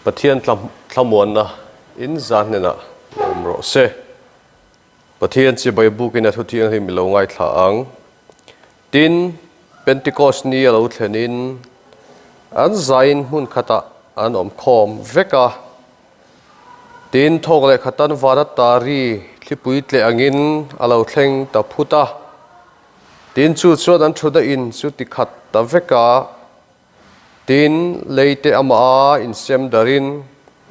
Pathian thlamuanna in za hnenah lo awm rawh se. Pathian chibai bukin a thu thianghlim i lo ngaithla ang. Tin, Pentecost ni a lo thlenin an zaiin hmun khatah an awm khawm vek a. Tin, thawk leh khatan vana tari thlipui tleh angin a lo thleng ta phut a. Tin, chu chuan an thutna in chu ti khat ta vek a. Tin, leite amah a insem darin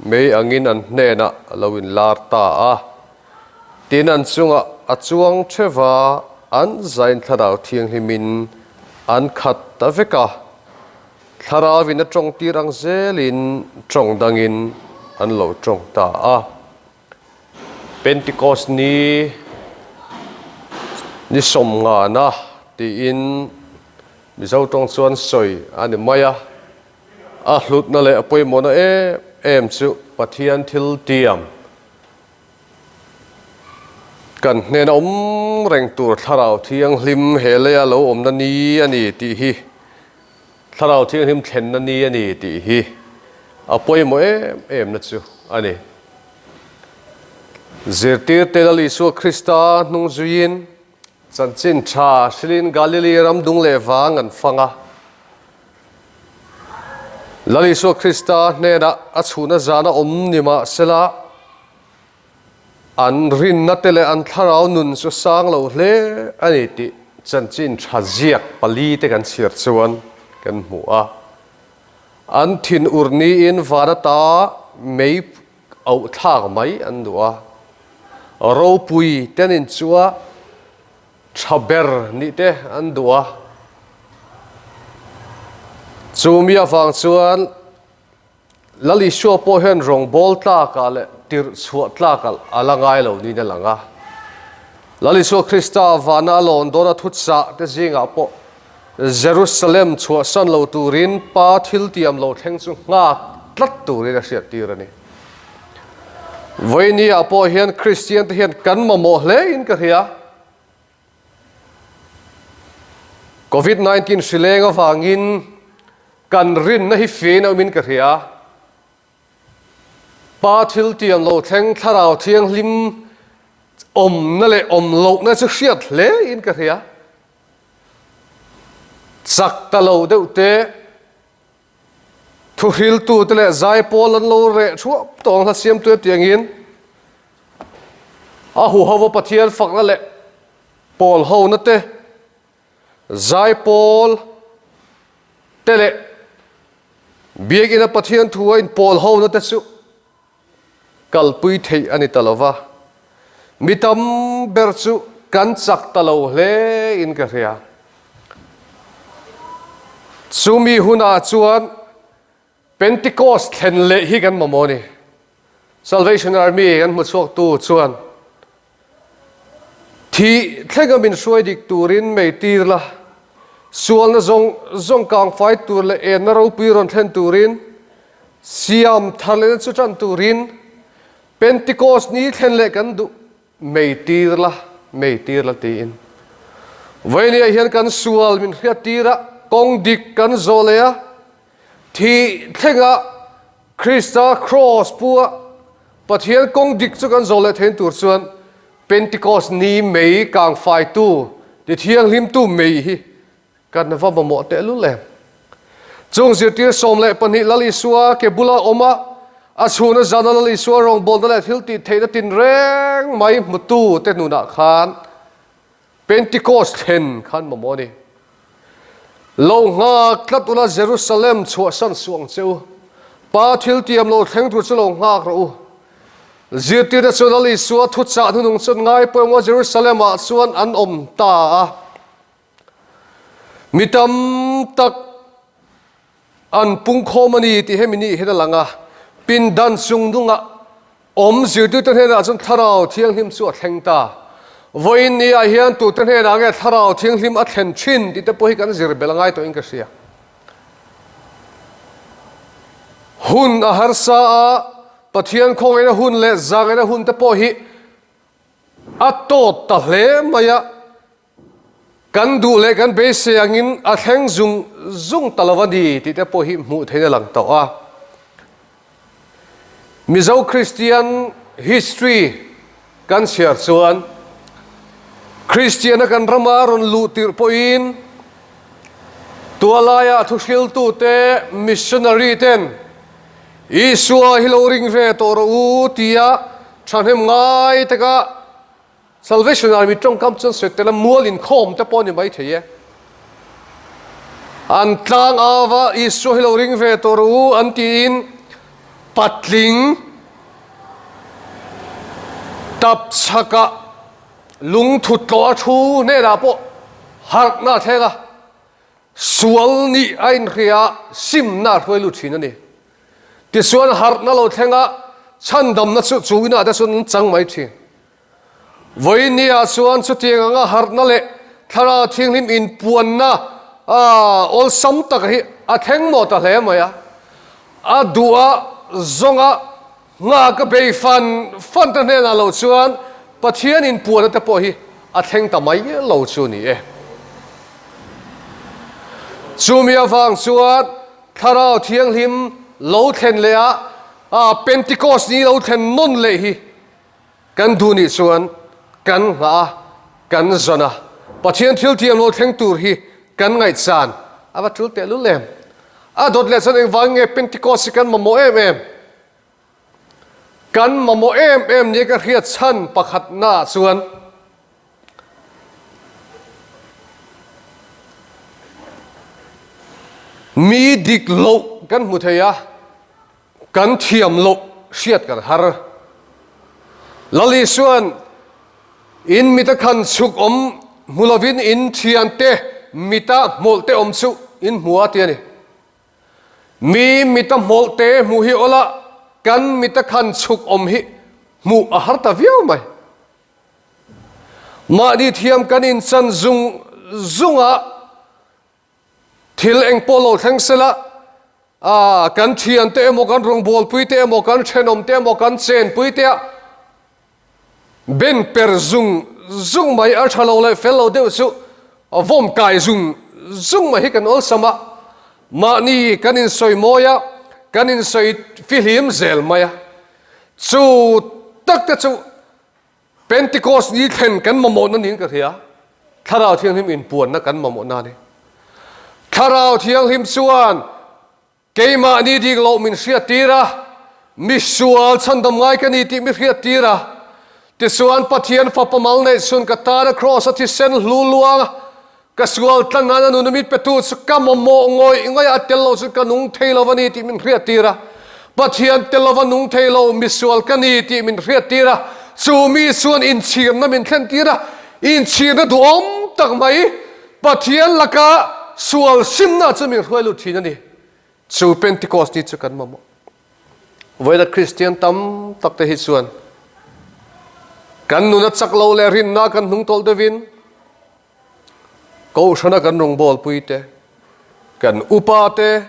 mei angin an hnenah a lo inlar ta a. Tin, an chungah a chuang theuh a, an zain Thlarau Thianghlimin an khat ta vek a. Thlarauin a tawngtir ang zelin tawng dangin an lo tawng ta a. Pentecost ni ni sawmngana tiin Mizo tawng chuan sawi a ni mai a, a hlutna leh a pawimawhna em em chu Pathian thil tiam kan hnena awm reng tur Thlarau Thianghlim he leia lo awmna ni a ni tih hi Thlarau Thianghlim thlenna ni a ni tih hi a pawimawh em em na chu a ni. Zirtirte Lal Isua Krista hnung zuiin chanchin tha hrilin Galili ram dung leh vang an fang a. Lal Isua Krista hnenah a chhuhna zana awm ni mah sela, An rinna te leh an thlarau nun chu sang lo hle a ni tih chanchin tha ziak pali te kan chhiar chuan kan hmu a. An thin ur niin van ata mei auh thlak mai an duh a. Ropui te an inchuh a, tha ber nih te an duh a. Chu mi avang chuan Lal Isua pawh hian rawngbâwl tlâkah leh tirh chhuah tlâkah a la ngai lo niin a lang a. Lal Isua Krista vana a lawn dâwna thuchah te zîngah pawh Jerusalem chhuahsan lo tûrin Pa thiltiam lo thleng chu nghâk tlat tûrin a hriattîr a ni. Vawinia pawh hian Kristiante hian kan mamawh hlein ka hria. Covid 19 hrileng avangin kan rinna hi fiain a awmin ka hria. Pa thil tiam lo thleng thlarau thianghlim awmna leh awm lohna chu hriat hle in ka hria. Chak ta lo deuh te Thuhriltute leh zaipawl an lo reh thuap tawh ang hla siamtu atiangin a huhova Pathian fakna leh pawl hona te, zaipawl te leh biakina Pathian thu a inpawl hona te chu kalpui theih a ni ta lo va, mi tam ber chu kan chak ta lo hle in ka hria. Chumi hunah chuan Pentecost thlen leh hi kan mamawh a ni. Salvation Army kan hmu chhuaktu chuan Thih thlenga min hruai dik turin mei tir la, sualna zawng zawng kangfai tur leh enna ropui rawn thlen turin, siam thar lehna chu tan turin Pentecost ni thlen leh kan duh mei tir la, mei tir la tiin. Vawinia hian kan sual min hriat tir a, kawng dik kan zawh leh a, thih thlenga Krista Kraws pua Pathian kawng dik chu kan zawh leh thein tur chuan Pentecost ni mei kangfaitu, tithianghlimtu mei hi kan va mamawh tehlul em? Chung zirtir 12 Lal Isua ke bula awm a, a chhuna zana Lal Isua rawngbawlna leh thil tih theihna tinreng mai hmutu te nunah khan Pentecost thlen khan mamawh a ni. Lo nghak tlat ula Jerusalem chhuahsan suh ang che u. Pa thil tiam lo thleng tur chu lo nghak rawh u. Zirtirte chuan Lal Isua thuchah hnunung chuan ngai pawimawh Jerusalem ah chuan an awm ta a. Mi tam tak an pungkhawm a ni tih hemi ni hian a lang a. Pindan chungnungah Awm zirtirte hnenah chuan Thlarau Thianghlim chu a thleng ta. Vawiin ni ah hian tute hnenah nge Thlarau Thianghlim a thlen thin tih te pawh hi kan zir belh a ngai tawhin ka hria. Hun a harsa a, Pathian khawngaihna hun leh zahngaihna hun te pawh hi a tawt ta hle mai a. Kan duh leh kan beisei angin a thleng zung zung ta lo a ni tih te pawh hi hmuh theihna lang tawh a. Mizo Kristian history kan chhiar chuan Kristiana kan rama rawn luh tirh pawhin tualaia thuhriltute missionary ten Isua hi lo ring ve tawh rawh u tia thahnem ngai taka Salvation Army tawngkam chuan sawi tel a mual inkhawm te pawh a ni mai thei e. An tlang ava Isua hi lo ring ve tawh rawh u an tiin patling tap chhakah lungthut tlawh a thu hnenah pawh harhna a thleng a, sual nih a inhria a, simna a hruai lut thin a ni. Tichuan harhna lo thleng a, chhandamna chu chu inah te chuan an chang mai thin. Vawinia chuan chutiang anga harhna leh Thlarau Thianghlim inpuanna awlsam tak hi a thleng mawh ta hle mai a. A duh a zawnga nghak a bei fan fan te hnenah lo chuan Pathian inpuanna te pawh hi a thleng ta mai lo chu ni e. Chumi avang chuan Thlarau Thianghlim lo thlen leh a, Pentecost ni lo thlen nawn leh hi Kan duh nih chuan kan nghah a, kan zawn a, Pathian thil thiam lo thleng tur hi kan ngaihchan a va tul tehlul em? A dawt leh chuan engvang nge Pentecost hi kan mamawh em em? Kan mamawh em em nia ka hriat chhan pakhatnaah chuan mi dik loh kan hmu thei a, Kan thiam loh hriat kan har. Lal Isua'n in mita khan chhuk awm hmu lovin in thiante mita hmawlhte awm chu in hmu a ti a ni. Mi mita hmawlhte hmuh hi awla kan mita khan chhuk awm hi hmuh a har ta viau mai. Mahni thiam kan inchan zung zung a. Thil eng pawh lo thleng sela, ah, kan thiante emaw, kan rawngbawlpui te emaw, kan thenawm te emaw, kan chenpui te ah ben per zung zung mai a tha lo leh fel lo deuh chu vawm kai zung zung mai hi kan awlsam a, mahni kan insawi mawi a, kan insawi fihlim zel mai a, chu tak te chu Pentecost ni thlen kan mamawhna niin ka hria. Thlarau Thianghlim inpuanna kan mamawhna a ni. Thlarau Thianghlim chuan keimahni dik loh min hriattir a, misual chhandam ngai ka ni tih mi hriattir a. Tichuan Pathian Fapa mal neih chhun ka tana Kraws a thisen hlu luang a, Ka sual tlan nan a nuna mit petu chu ka mamawh ngawih ngawih a, a tel lo chu ka nung thei lo a ni tih min hriattir a. Pathian tel lova nung thei lo misual ka ni tih min hriattir a. Chu mi chuan inchhirna min thlentir a, inchhirna duhawm tak mai Pathian laka sual simna chu min hruai lut thin a ni. Chu Pentecost ni chu kan mamawh. Vawiina Kristian tam tak te hi chuan kan nuna chak lo leh rinna kan hnungtawlh deuhin, Kohhrana kan rawngbawlpui te, kan upa te,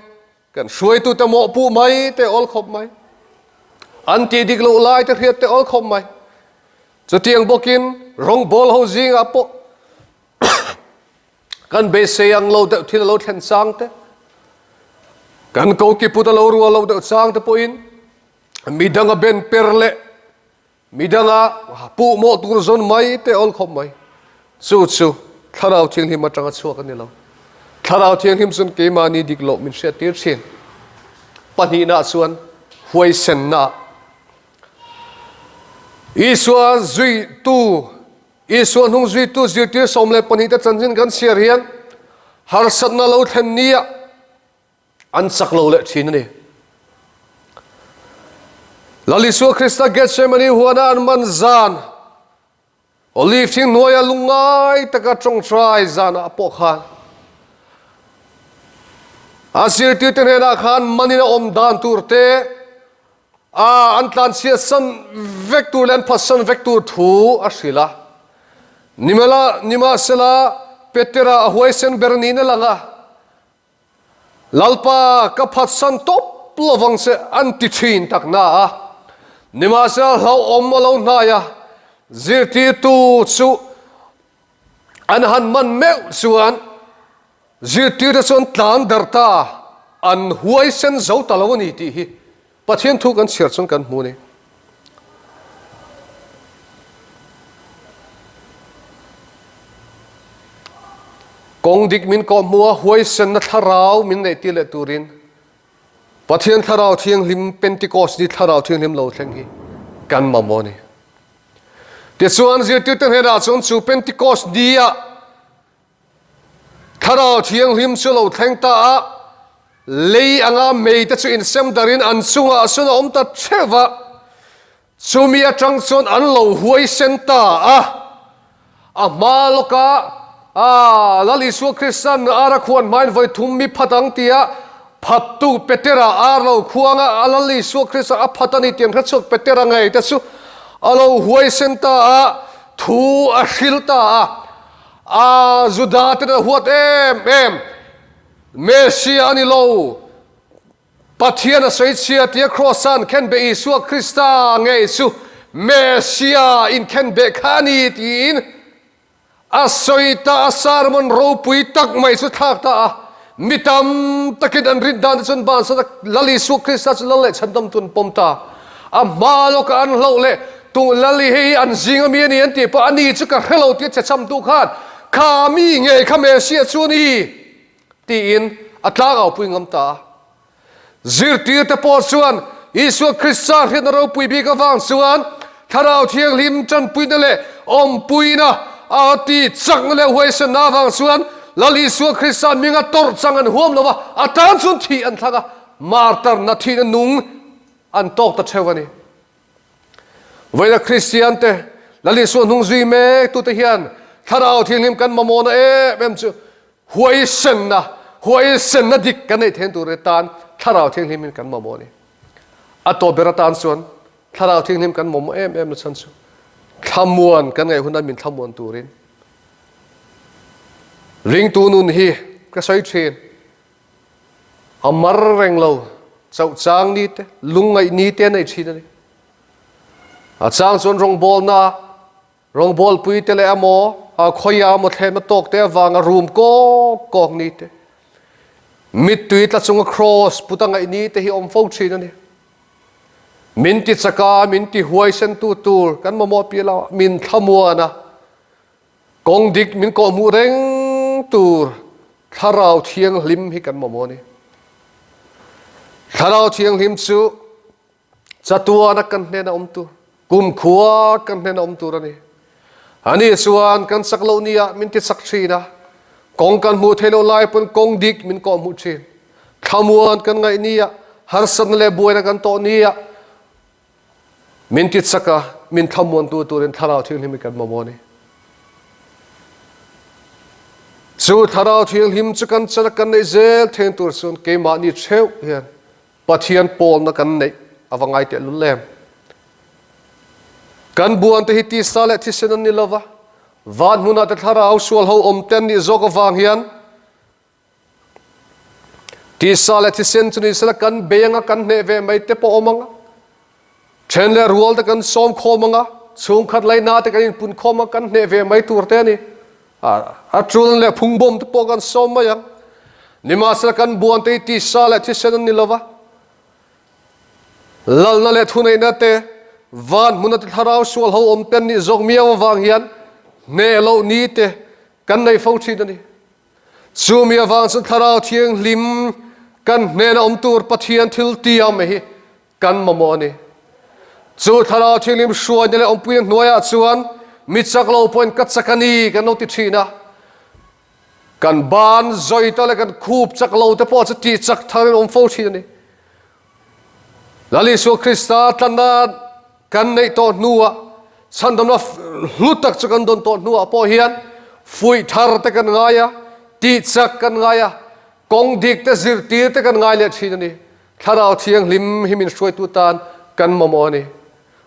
kan hruaitute mawhpuh mai te awl khawp mai. An tih dik loh lai te hriat te awl khawp mai. Chutiang bawkin rawngbâwl ho zingah pawh kan beisei ang lo deuh thil a lo thlen chang te, kan kokiput a lo rual lo deuh chang te pawhin midang a ben per leh Midanga puhmawh tur zawn mai te awl khawp mai. Chu chu Thlarau Thianghlim atanga chhuak a ni lo. Thlarau Thianghlim chuan keimahni dik loh min hriattir thin. Pahnihnaah chuan huaisennaah. Isua zuitu, Isua hnung zuitu zirtir 12 te chanchin kan chhiar hian harsatna lo thlen nia An chak lo leh thin a ni. Lal Isua Krista Gethsemane huana an man zan, Olive thing hnuaia lungngai taka tawngtai zanah pawh khan a zirtirte hnenah khan manin a awm dan tur te, a an tlanchhiat san vek tur leh an phatsan vek tur thu a hrilh a. Nimahla, nimahsela Petera a huaisen ber niin a lang a. Lalpa, ka phatsan tawp lovang che an ti thin tak na a. Nimahsela hlauhawm a lo hnai a, zirtirtu chu an han man meuh chuan zirtirte chu an tlan darh ta, an huaisen zo ta lo a ni tih hi. Pathian thu kan chhiar chuan kan hmu a ni. Kawng dik min kawh hmu a, huaisenna thlarau min neih tir leh turin Pathian Thlarau Thianghlim Pentecost ni Thlarau Thianghlim lo thleng hi kan mamawh a ni. Tichuan zirtirte hnenah chuan chu Pentecost ni ah Thlarau Thianghlim chu lo thleng ta a, lei anga mei te chu insem darin an chungah chuan a awm ta theuh va, chumi atang chuan an lo huaisen ta a. A hma lawka a Lal Isua Krista'n ar a khuan hmain vawi thum mi phat ang tia phattu Petera ar lo khuanga a Lal Isua Krista a phat a ni tih an hrechhuak Petera ngei te chu a lo huaisen ta a, thu a hril ta a. A Juda ten a huat em em. Messia a ni lo. Pathian a sawi chhia tia Kraws-a an khenbeh Isua Krista ngei chu Messia inkhenbeh kha a ni tiin a sawi ta a. Sermon ropui tak mai chu thlak ta a. Mi tam takin an rin dan te chuan bansan a Lal Isua Krista chu Lal leh Chhandamtu an pawm ta. A hma lawkah an hlauh leh tung Lal i hei an zing ami a ni an tih pawh a ni chu ka hre lo tia che chamtu khan kha mi ngei kha Messiah chu a ni tiin a tlangau pui ngam ta a. Zirtirte pawh chuan Isua Krista hriatna ropui bik avang chuan Thlarau Thianghlim tanpuina leh awmpuina a ti chakna leh huaisenna avang chuan Lal Isua Krista hminga tawrh chang an huam lo va, a tan chuan thih an thlang a, martarna thihna nung an tawk ta theuh a ni. Vawiina Kristiante, Lal Isua hnung zui mek tute hian Thlarau Thianghlim kan mamawhna em em chu huaisenna, huaisenna dik kan neih theihna tur tan Thlarau Thianghlimin kan mamawh a ni. A tawp ber atan chuan Thlarau Thianghlim kan mamawh em em na chhan chu thlamuan kan ngaih huna min thlamuan turin ringtu nun hi ka sawi thin. A mar reng lo, chauh chang ni te, lungngaih ni te a nei thin a ni. A chang chuan rawngbawlna, rawngbawlpui te leh emaw, a khawia emaw thlenna tawk te avanga rum kawk kawk ni te, mittui tla chunga kraws put a ngaih ni te hi awm fo thin a ni. Min ti chaka, min ti huaisentu tur kan mamawh piah lo, min thlamuan a. Kawng dik min kawhhmuh reng tur Thlarau Thianghlim hi kan mamawh a ni. Thlarau Thianghlim chu chatuana kan hnena awm tur, kumkhua kan hnena awm tur a ni. Ani chuan kan chak loh nia min ti chak thin a, kawng kan hmuh theih loh lai pawn kawng dik min kawhhmuh thin. Thlamuan kan ngaih nia, harsatna leh buaina kan tawh nia, Min ti chak a, min thlamuantu turin Thlarau Thianghlim hi kan mamawh a ni. Chu Thlarau Thianghlim chu kan chan a kan neih zel thein tur chuan keimahni theuh hian Pathian pawlna kan neih a va ngai tehlul em. Kan buante hi tisa leh thisen an ni lova, van hmunah te Thlarau sual ho awm te an nih zawk avang hian Tisa leh thisen chu ni sela kan bei anga kan hneh ve mai te pawh awm anga, then leh rual te kan sawm khawm anga, chhungkhat laina te kan inpun khawm anga kan hneh ve mai tur te a ni. A tul leh phungbawm te pawh kan sawm mai ang. Nimahsela kan buan te hi tisa leh thisen an ni lova, lalna leh thuneihna te, van hmuna te thlarau sual ho awm te an nih zawk miau avang hian hneh loh ni te kan nei fo thin a ni. Chumi avang chuan Thlarau Thianghlim kan hnena awm tur Pathian thil tiam hi kan mamawh a ni. Chu Thlarau Thianghlim hruaina leh awmpuina hnuaiah chuan mi chak lo pawhin ka chak a ni kan lo ti thin a. Kan ban zawita leh kan khup chak lo te pawh chu tih chak tharin awm fo thin a ni. Lal Isua Krista tlanna kan neih tawh hnuah, chhandamna hlu tak chu kan dawn tawh hnuah pawh hian fuih thar te kan ngai a, tih chak kan ngai a, kawng dik te zirtir te kan ngai leh thin a ni. Thlarau Thianghlim hi min hruaitu tan kan mamawh a ni.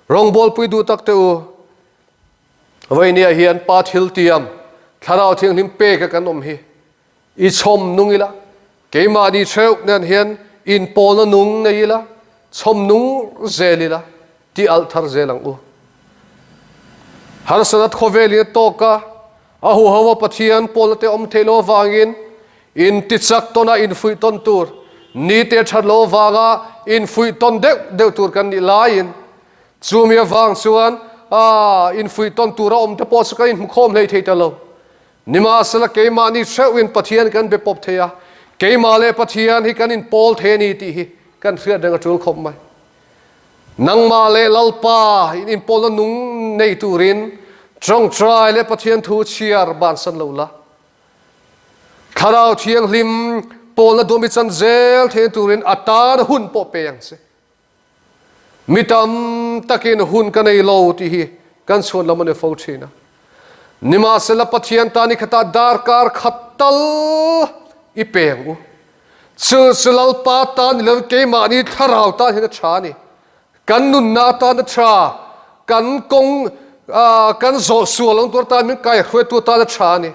Rawngbawlpui duh tak te u, vawinia hian Pa thiltiam Thlarau Thianghlim peka kan awm hi I chhawm nung ila, keimahni theuh nen hian inpawlna nung nei ila, chhawm nung zel ila, ti alh thar zel ang u. Harsatna khawvelin a tawk a, a huho a Pathian pawlna te awm theih lo avangin intichak tawn a infuih tawn tur, nite that lo avanga infuih tawn deuh deuh tur kan nih laiin chumi avang chuan infuih tawn tura awm te pawh chu kan inhmukhawm hlei thei ta lo. Nimahsela keimahni hreuhin Pathian kan be pawp thei a, keimah leh Pathian hi kan inpawl thei a ni tih hi kan hriat reng a tul khawp mai. Nangmah leh Lalpa in inpawlna nung nei turin tawngtai leh Pathian thu chhiar bansan lo la. Thlarau Thianghlim pawlna duam i chan zel theihna turin a tana hun pawh pe ang che. Mi tam takin hun ka nei lo tih hi kan chhuan lam a ni fo thin a. Nimahsela Pathian tan i khatah darkar khat tal i pe ang u. Chu chu Lalpa tan ni lovin keimahni thlarau tan hian a tha a ni. Kan nunna atan a tha, kan kawng kan zawh sual ang tur atan min kaihruaitu atan a tha a ni.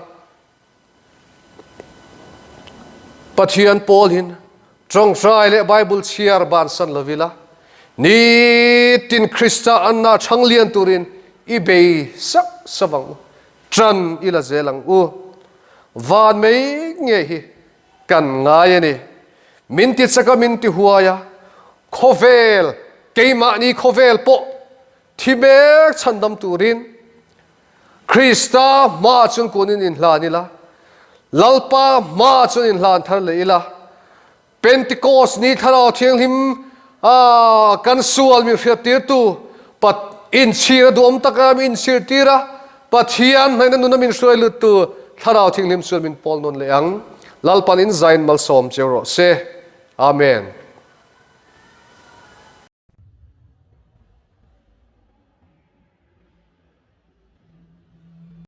Pathian pawlhin tawngtai leh Bible chhiar bansan lovila nitin Krista anna chhang lian turin i bei sak sak ang u, tan i la zel ang u. Van mai nge hi kan ngai a ni. Min ti chak a, min ti huai a, khawvel, keimahni khawvel pawh thi mek chhandam turin Krista hmaah chuan kunin inhlan ila, Lalpa hmaah chuan inhlan thar leh ila, Pentecost ni Thlarau Thianghlim a kan sual min hriattirtu Pat inchhir a duhawm taka min inchhirtir a, Pathian hnaihna nuna min hruai luttu Thlarau Thianghlim chuan min pawl nawn leh ang. Lalpan in zain malsawm cheu rawh se. Amen.